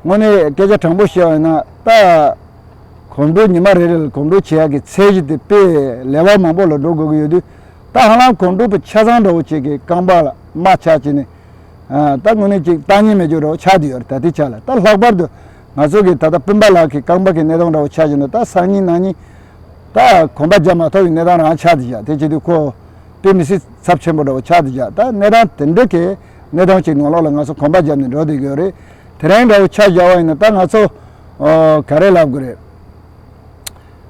དངོས་གནས་སྐད་ཆ་དྲང་པོ་བཤད་པ་ཡིན་ན། ད་གོམ་བགྲོད་ཉི་མ་རེ་རེ་ལ་གོམ་བགྲོད་བྱེད་ཡག་གི་ཚད་གཞི་དེ་དཔེ་ལེ་ཝལ་མང་པོ་ལ་འགྲོ་དགོས་ཀྱི་ཡོད་དུས། ད་ཧ་ལམ་གོམ་བགྲོད་པ་ཆ་ཚང་འདྲ་བོ་ཅིག་གི་རྐང་པ་ལ་རྨ་ཆགས་བྱས་ནས། ཨ། ད་དངོས་གནས་ཅིག་ལྟ་ཉན་མེད་རྒྱུ་འདྲ་བོ་ཆགས་བསྡད་ཡོད་རེད། ད་ལྟའི་ཆ་ལ་ད་ལྷག་པར་དུ་ང་ཚོ་གི་ད་ལྟ་སྤུན་པ་ལགས་ཀྱི་རྐང་པ་གི་གནས་སྟངས་འདྲ་བོ་ཆགས་བཞིན་དུ། ད་སང་ཉིན་གནངས་ཉིན་ད་གོམ་པ་རྒྱག་མ་ཐུབ་པའི་གནས་སྟངས་རང་ཆགས་བསྡད་བཞག་དེ་བྱེད་དུས་ཁོ་དཔེ་མི་སྲིད་ཚབས་ཆེན་པོ་འདྲ་བོ་ཆགས་བསྡད་བཞག་ད་གནས་སྟངས་དེ་འདྲ་གི་གནས་སྟངས་ཅིག་ནང་ལོགས་ལ་ང་ཚོ་གོམ་པ་རྒྱབ་ནས་འགྲོ་བསྡད་ཀྱི་ཡོད་རེད། དེ་རིང་འདྲ་བོ་ཆ་བཞག་པ་ཡིན་ན་ད་ང་ཚོ་ཨོ་ག་རེ་ལབ་དགོས་རེད།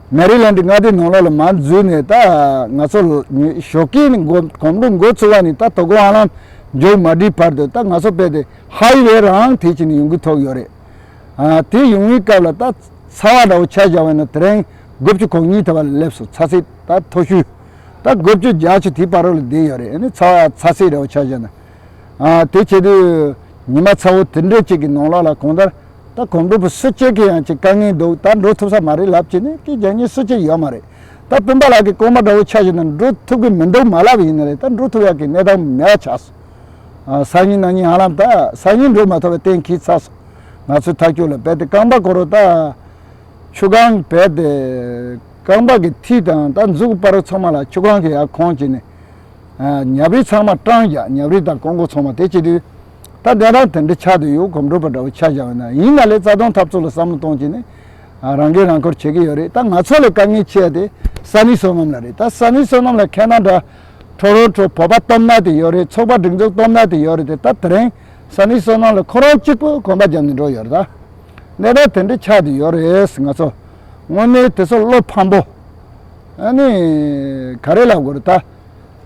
མེ་རི་ལེན་ཌི་མངའ་སྡེ་ནང་ལོགས་ལ་མར་འཛུལ་ནས། ད་ང་ཚོ་ཞོགས་ཀས་ནས་འགོ་གོམ་བགྲོད་འགོ་ཚུགས་པ་ནས་ད་དོ་དགོང་ཧ་ལམ་མཇུག་མ་སྒྲིལ་བར་དུ་ད་ང་ཚོ་དཔེ་དེ་ཧའི་ཝེ་རང་དེད་བྱས་ནས་ཡོང་གི་ཐུག་ཡོད་རེད། ཨ། དེ་ཡོང་བའི་སྐབས་ལ་ད་ཚ་བ་འདྲ་བོ་ཆ་བཞག་པ་ཡིན་ན་དེ་རིང་དགུ་བཅུ་གོ་གཉིས་ཐལ་བ་ལ་སླེབས་སོང་། ཚ་ཚད་ད་མཐོ་ཤོས་ད་དགུ་བཅུ་བརྒྱད་ཅུ་དེའི་བར་རོ་ལ་བསྡད་ཡོད་རེད། ཨ་ནི་ཚ་བ་ཚ་ཚད་འདྲ་བོ་ཆ་བཞག་ན། ཨ། དེ་བྱེད་དུས་ཉི་མ་ཚ་བོ་དེ་འདྲ་ཅིག་གི་ནང་ལོགས་ལ་གང་ལྟར་ད་གོམ་བགྲོད་པ་སུ་གཅིག་གིས་ཡང་ཅིག་དཀའ་ངལ་འདུག་ད་འགྲོ་ཐུབ་ས་མ་རེད་ལབ་བྱས་ནས་སྐད་རྒྱག་མཁན་སུ་གཅིག་ཡོད་མ་རེད། ད་སྤུན་པ་ལགས་ཀྱི་རྐང་པ་འདྲ་བོ་ཆགས་བཞིན་ན་འགྲོ་ཐུབ་ཀྱི་མི་འདུག་མ་ལབ་ཡིན་ན་རེད། ད་འགྲོ་ཐུབ་ཡག་གི་གནས་སྟངས་མེད་པ་ཆགས་སོང་། ཨ། སང་ཉིན་གནངས་ཉིན་ཧ་ལམ་ད་སང་ཉིན་འགྲོ་མ་ཐུབ་པའི་གཏན་འཁེལ་ཚར་སོང་། ང་ཚོའི་ཐག་གཅོད་ལ་རྦད་དེ་རྐང་པ་ཁོ་རང་ད་ཆུ་ཁང་རྦད་དེ་རྐང་པ་གི་མཐིལ་དང་ད་མཛུབ་གུ་བར་ཚང་མ་ལ་ཆུ་ཁང་གིས་ཡར་ཁོང་བྱས་ནས། ཨ། ཉྭ་རིལ་ཚང་མ་སྐྲངས་བཞག་ཉྭ་རིལ་དང་རྐང་མགོ་ཚང་མ། དེ་བྱེད་དུས་ད་དེ་རང་དེ་འདྲ་ཆགས་བསྡད་ཡོད། གོམ་བགྲོད་པ་འདྲ་བོ་ཆ་བཞག་པ་ཡིན་ན། ཡིན་ན་ལས་རྩ་དོན་འཐབ་རྩོད་ལ་བསམ་བློ་གཏོང་བྱས་ནས། ཨ། རང་འགན་རང་འཁུར་བྱེད་ཀྱི་ཡོད་རེད། ད་ང་ཚོ་ལས་དཀའ་ངལ་ཆེ་བ་དེ་ས་གནས་བསོད་ནམས་ལ་རེད། ད་ས་གནས་བསོད་ནམས་ལ་ཁེ་ན་ཌ་ཊོ་རོན་ཊོ་བོད་པ་སྟོབས་ན་དེ་ཡོད་རེད། ཚོགས་པ་སྒྲིག་འཛུགས་སྟོབས་ན་དེ་ཡོད་རེད་དེ། ད་དེ་རིང་ས་གནས་བསོད་ནམས་ལ་ཁོ་རང་གཅིག་པུ་གོམ་པ་རྒྱབ་ནས་འགྲོ་ཡོད་རེད། ད་གནས་སྟངས་དེ་འདྲ་ཆགས་བསྡད་ཡོད་རེད། ང་ཚོ་དངོས་གནས་དེ་ཚོ་བློ་ཕམ་པོ། ཨ་ནི་ག་རེ་ལབ་དགོས་རེད་ད།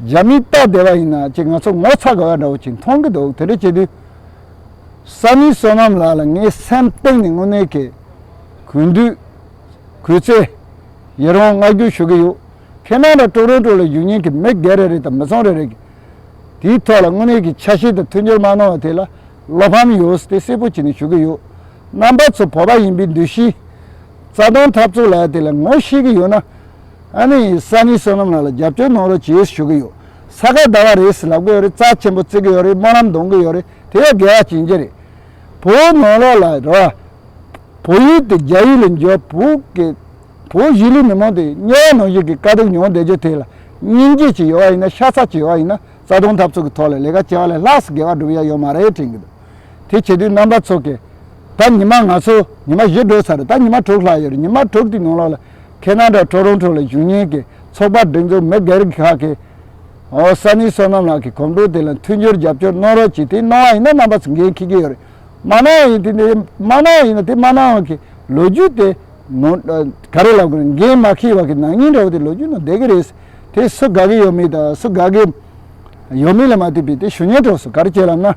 རྒྱ་མིས་ལྟ་བསྡད་པ་ཡིན་ན་ཅིག་ང་ཚོ་ངོ་ཚ་དགོས་པ་འདྲ་བོ་ཅིག་མཐོང་གི་འདུག་དེ་འདྲ་བྱེད་དུས་ས་གནས་བསོད་ནམས་ལགས་ལ་ངས་སེམས་གཏིང་ནས་དངོས་གནས་ཀྱི་གུས་འདུད་གུས་བརྩི་ཡི་རང་བསྔགས་བརྗོད་ཞུ་གི་ཡོད། ཁེ་ན་ཌ་ཊོ་རོན་ཊོ་ལ་བཞུགས་མཁན་གྱི་མི་སྒེར་རེ་རེ་དང་མི་ཚང་རེ་རེ་གིས་དེའི་ཐོག་ལ་དངོས་གནས་ཀྱི་ཆ་ཤས་དང་མཐུན་འགྱུར་མ་གནང་བ་དེ་ལ་བློ་ཕམ་ཡོད་ཟེར་དེ་གསལ་པོ་བྱས་ནས་ཞུ་གི་ཡོད། རྣམ་པ་ཚོ་བོད་པ་ཡིན་པའི་འདུ་ཤེས། རྩ་དོན་འཐབ་རྩོད་ལབ་ཡ་དེ་ལ་ངོ་ཤེས་ཀྱི་ཡོད་ན། ཨ་ནི་ས་གནས་བསོད་ནམས་ལགས་ལ་རྒྱབ་སྐྱོར་གནང་རོགས་བྱེད་ཞུ་གི་ཡོད། ས་ག་ཟླ་བ་རེད་ཟེར་ལབ་གི་ཡོད་རེད། རྩ་ཆེན་པོ་བརྩི་གི་ཡོད་རེད། སྨོན་ལམ་འདོན་གི་ཡོད་རེད། དེ་ཡང་དགེ་བ་ཅན་གྱི་རེད། བོད་ནང་ལོགས་ལ་རེད་བ། བོད་ཡིག་དེ་རྒྱ་ཡིག་ལ་འགྱུར། བོད་ཀྱི་བོད་གཞིས་ལུས་མི་མང་དེ་དམྱལ་བ་ནང་བཞིན་གྱི་དཀའ་སྡུག་མྱོང་བསྡད་རྒྱུ་དེ་ལ་སྙིང་རྗེ་ཅིག་ཡོད་པ་ཡིན་ན། ཤ་ཚ་ཅིག་ཡོད་པ་ཡིན་ན། རྩ་དོན་འཐབ་རྩོད་ཀྱི་ཐོག་ལ་ལས་ཀ་བྱེད་པ་ལས་ལྷག་ཙམ་དགེ་བ་སྒྲུབ་ཡ་ཡོད་མ་རེད་དྲན་གྱི་འདུག་དེ་བྱེད་དུས་རྣམ་པ་ཚོ་གིས་ད་ཉི་མ་ང་ཚོ་ཉི་མ་བཞི་འགྲོ་ཚར་རེད། ད་ཉི་མ་དྲུག་ལྷག་ཡོད་རེད། ཉི་མ་དྲུག་དེའི་ནང་ལོགས་ལ་ཁེ་ན་ཌ་ཊོ་རོན་ཊོ་ལ་བཞུགས་མཁན་གྱི་ཚོགས་པ་སྒྲིག་འཛུགས་མི་སྒེར་ཁག་གིས། ཨོ། ས་གནས་བསོད་ནམས་ལགས་ཀྱི་གོམ་བགྲོད་དེ་ལ་མཐུན་འགྱུར་རྒྱབ་སྐྱོར་གནང་རོགས་གྱིས། དེ་གནང་བ་ཡིན་ན་རྣམ་པ་ཚོ་འགན་འཁྱེར་གྱི་ཡོད་རེད། མ་གནང་བ་ཡིན་དེ་འདྲ་མ་གནང་བ་ཡིན་ན། དེ་མ་གནང་བ་གི་ལོ་རྒྱུས་དེ་ནོར་ག་རེ་ལབ་དགོས་རེད། འགན་མ་འཁྱེར་བ་གི་ནག་ཉེས་འདྲ་བོ་དེ་ལོ་རྒྱུས་ནང་བསྡད་ཀྱི་རེད། དེ་སུ་དགའ་གི་ཡོད་མེད་དང་སུ་དགའ་གི་ཡོད་མེད་ལ་མ་ལྟོས་པའི་དེ་ཞུ་སྙན་སྤྲོད་སོང་། ག་རེ་བྱས་ལབ་ན།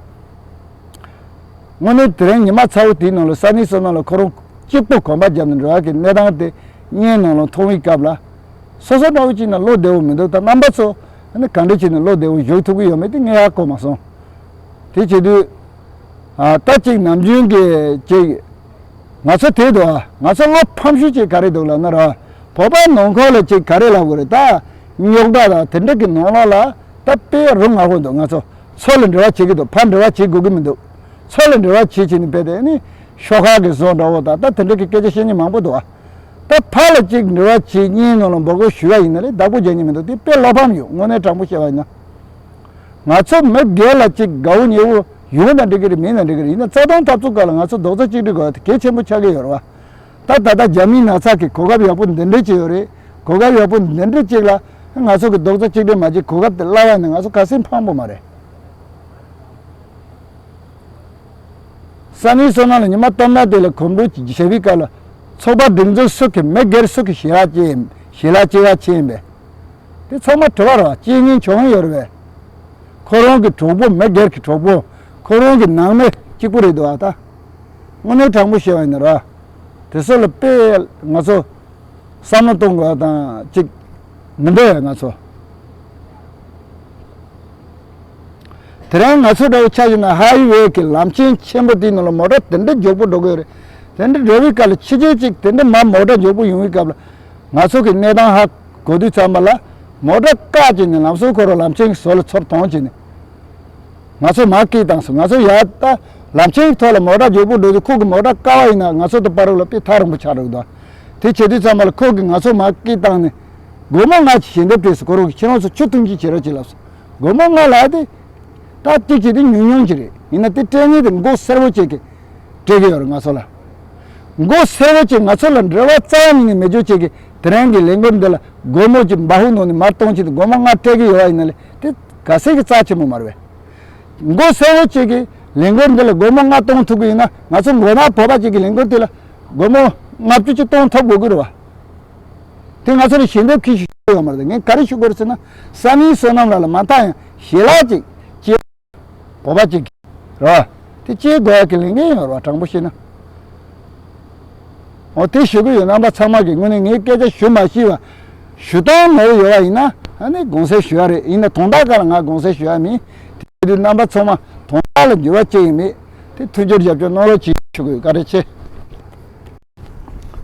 དངོས་གནས་དེ་རིང་ཉི་མ་ཚ་བོ་དེའི་ནང་ལ་ས་གནས་བསོད་ནམས་ལགས་ཁོ་རང་གཅིག་པུ་གོམ་པ་བརྒྱབ་ནས་འགྲོ་ཡག་གི་གནས་སྟངས་དེ་བརྙན་ནང་ལ་མཐོང་བའི་སྐབས་ལ། སོ་སོ་འདྲ་བོ་ཅིག་ན་བློ་བདེ་བོ་མི་འདུག་ད་རྣམ་པ་ཚོ་ཨ་ནི་ག་འདྲ་བྱས་ནས་བློ་བདེ་བོ་བཞུགས་ཐུབ་ཀྱི་ཡོད་མེད་དེ་ངས་ཧ་གོ་མ་སོང་། དེ་བྱེད་དུས། ཨ། ད་ཅིག་ནམ་རྒྱུན་གྱི་ཅིག་ང་ཚོ་དེ་འདུག་ཨ། ང་ཚོ་བློ་ཕམ་ཤུགས་ཅིག་ག་རེ་འདུག་ལབ་ན་ར། བོད་པ་ནང་ཁུལ་ལ་ཅིག་ག་རེ་ལབ་དགོས་རེད། ད་རྙོག་དྲ་དང་དེ་འདྲ་གི་ནང་ལོགས་ལ་ད་དཔེ་རུ་ང་ཧོ་འདུག་ང་ཚོ་ཚུར་ལ་འབྲེལ་བ་བྱེད་ཀྱི་འདུག་ཕར་འབྲེལ་བ་བྱེད་དགོས་ཀྱི་མི་འདུག་ཚུར་ལ་འབྲེལ་བ་བྱེད་བྱེད་ནས་བལྟས་ཏེ་ནི་ཤོག་ཁག་གི་བཟོ་འདྲ་བོ་དང་ད་དེ་འདྲ་གི་སྐད་ཆ་བཤད་མཁན་མང་པོ་འདུག་ཨ། ད་ཕར་ལ་ཅིག་འབྲེལ་བ་བྱེད་མཁན་ནང་ལ་འབོད་སྐུལ་ཞུ་བ་ཡིན་ན་ལས་བདག་པོ་རྒྱག་མཁན་མི་འདུག་དེ་དཔེ་བློ་ཕམ་ཡོད། དངོས་གནས་དྲང་པོ་བཤད་པ་ཡིན་ན། ང་ཚོ་མི་སྒེར་ལ་ཅིག་དགའ་བོ་ཉེ་བོ་ཡོང་ན་འགྲིག་གི་རེད། མེད་ན་འགྲིག་གི་རེད། ཡིན་ན་རྩ་དོན་འཐབ་རྩོད་སྐབས་ལ་ང་ཚོ་རྡོག་རྩ་གཅིག་སྒྲིལ་དགོས་པ་དེ་གལ་ཆེན་པོ་ཆགས་ཀྱི་ཡོད་རེད་བ། ད་ད་ལྟ་རྒྱ་མིའི་ན་ཚ་གི་གོ་སྐབས་ཡག་པོ་འདི་འདྲ་ཅིག་ཡོད་རེད། གོ་སྐབས་ཡག་པོ་འདི་འདྲ་ཅིག་ལ་ང་ཚོ་གི་རྡོག་རྩ་གཅིག་སྒྲིལ་མ་བྱེད་གོ་སྐབས་དེ་བརླག་པ་ནི་ང་ཚོ་ག་སྲིད་ཕངས་པོ་མ་རེད། སང་ཉིན་བསོད་ནམས་ལ་ཉི་མ་སྟོང་ཕྲག་དེ་ལ་གོམ་བགྲོད་བྱེད་པའི་སྐབས་ལ་ཚོགས་པ་སྒྲིག་འཛུགས་སུ་གི་མི་སྒེར་སུ་གི་ཞལ་ལག་ཅེས་ཞལ་ལག་ཅེས་པ་ཆེ་ཡིན་པས། དེ་ཚང་མ་གྲོལ་བ་རེད་བ། ཅེས་ཉིན་བྱུང་ཡོད་རེད་པས། ཁོ་རང་གི་གྲོགས་པོ་མི་སྒེར་གྱི་གྲོགས་པོ་ཁོ་རང་གི་ནང་མི་གཅིག་པུ་རེད་འདུག་ཨ། ད་དངོས་གནས་དྲང་པོ་བཤད་པ་ཡིན་ན་ར། དེ་ཚོ་ལ་དཔེ་ང་ཚོ་བསམ་བློ་གཏོང་དགོས་པ་དང་གཅིག་མི་འདོད་ཡ་ང་ཚོ། དེ་རིང་ང་ཚོ་འདྲ་བོ་ཆ་བཞག་ན་ཧའི་ཝེ་གི་ལམ་ཆེན་ཆེན་པོ་དེའི་ནང་ལ་མོ་ཊ་དེ་འདྲ་མགྱོགས་པོ་འགྲོ་གི་ཡོད་རེད། དེ་འདྲ་འགྲོ་བའི་སྐབས་ལ་ཕྱི་རྒྱལ་གཅིག་དེ་འདྲ་མ་མོ་ཊ་མགྱོགས་པོ་ཡོང་བའི་སྐབས་ལ་ང་ཚོ་གི་གནས་སྟངས་ཧ་གོ་དུས་ཙམ་པ་ལ་མོ་ཊ་བཀག་བྱས་ནས་ལམ་སང་ཁོ་རང་ལམ་ཆེན་གྱི་ཟུར་ལ་ཚུར་ཐོན་བྱས་ནས། ང་ཚོ་མར་བསྐྱལ་བཏང་སོང་། ང་ཚོ་ཡར་ལྟ་ལམ་ཆེན་གྱི་ཐོག་ལ་མོ་ཊ་མགྱོགས་པོ་འགྲོ་དུས་ཁོ་གི་མོ་ཊ་བཀག་པ་ཡིན་ན་ང་ཚོ་དང་བར་ལ་དཔེ་ཐག་རིང་པོ་ཆགས་འགྲོ་གི་འདུག་དེ་བྱེད་དུས་ཙམ་པ་ལ་ཁོ་གིས་ང་ཚོ་མར་བསྐྱལ་བཏང་ནས་སྒོར་མོ་ལྔ་ཅིག་ཞལ་འདེབས་སྤྲད་སོང་། ཁོ་རང་གིས་ཁྱེད་རང་ཚོ་ཆུ་འཐུང་གི་བྱེད་རོགས་བྱེད་ལབ་སོང་། སྒོར་མོ་ལྔ་ལབ་དེ་ད་ཏིག་ཅིག་དེ་ཉུང་ཉུང་ཅིག་རེད། ཡིན་ན་དེ་སྤྲད་མཁན་དེ་མགོ་སེར་པོ་ཅིག་གིས་སྤྲད་ཀྱི་ཡོད་རེད་ང་ཚོ་ལ། མགོ་སེར་པོ་ཅིག་ང་ཚོ་ལ་འབྲེལ་བ་རྩ་བ་ཉིད་ནས་མེད་རྒྱུ་ཅིག་གིས་དེ་རིང་གི་ལས་འགུལ་འདི་ལ་སྒོར་མོ་ཅིག་འབའ་ཧུ་ནང་ནས་མར་གཏོང་ཆེད་དུ་སྒོར་མོ་ལྔ་སྤྲད་ཀྱི་ཡོད་པ་ཡིན་ན་ལས་དེ་ག་ཚད་ཀྱི་རྩ་ཆེན་པོ་མ་རེད་པས། མགོ་སེར་པོ་ཅིག་གིས་ལས་འགུལ་འདི་ལ་སྒོར་མོ་ལྔ་གཏོང་ཐུབ་ཀྱི་ཡིན་ན་ང་ཚོ་མགོ་ནག་བོད་པ་ཅིག་གིས་ལས་འགུལ་དེ་ལ་སྒོར་མོ་ལྔ་བཅུ་ཅིག་གཏོང་ཐུབ་དགོས་ཀྱི་རེད་པ། དེ་ང་ཚོ་ལ་ཞལ་འདེབས་ཁྱེར་ཤེས་ཡོད་མ་རེད། ངས་ག་རེ་ཞུ་དགོས་རེད་ཟེར་ན་སང་ཉིན་བསོད་ནམས་ལགས་ལ་མ་མཐའ་ཡང་ཞལ་ལག་ཅིག་ཅེས་བོད་པ་ཅིག་རེད་པ། དེ་ཅེས་དགོས་ཡ་གི་ལས་འགན་ཡོད་རེད་པ། དྲང་པོ་བཤད་ན། འོ་དེ་ཞུ་གི་ཡོད། རྣམ་པ་ཚང་མ་གིས་དངོས་གནས་ངའི་སྐད་ཆ་ཞུ་མ་ཤེས་པ་ཞུ་སྟངས་མེད་ཡོད་པ་ཡིན་ན་ཨ་ནི་དགོངས་སེལ་ཞུ་ཡ་རེད། ཡིན་ན་དོན་དག་སྒང་ལ་ང་དགོངས་སེལ་ཞུ་ཡ་མིན། དེ་དུས་རྣམ་པ་ཚང་མ་དོན་དག་ལ་འགྱུར་བ་ཅི་ཡང་མེད། དེ་མཐུན་འགྱུར་རྒྱབ་སྐྱོར་གནང་རོགས་གྱིས་ཞུ་གི་ཡོད། བཀའ་དྲིན་ཆེ།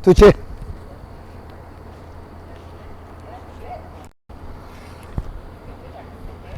ཐུགས་རྗེ་ཆེ།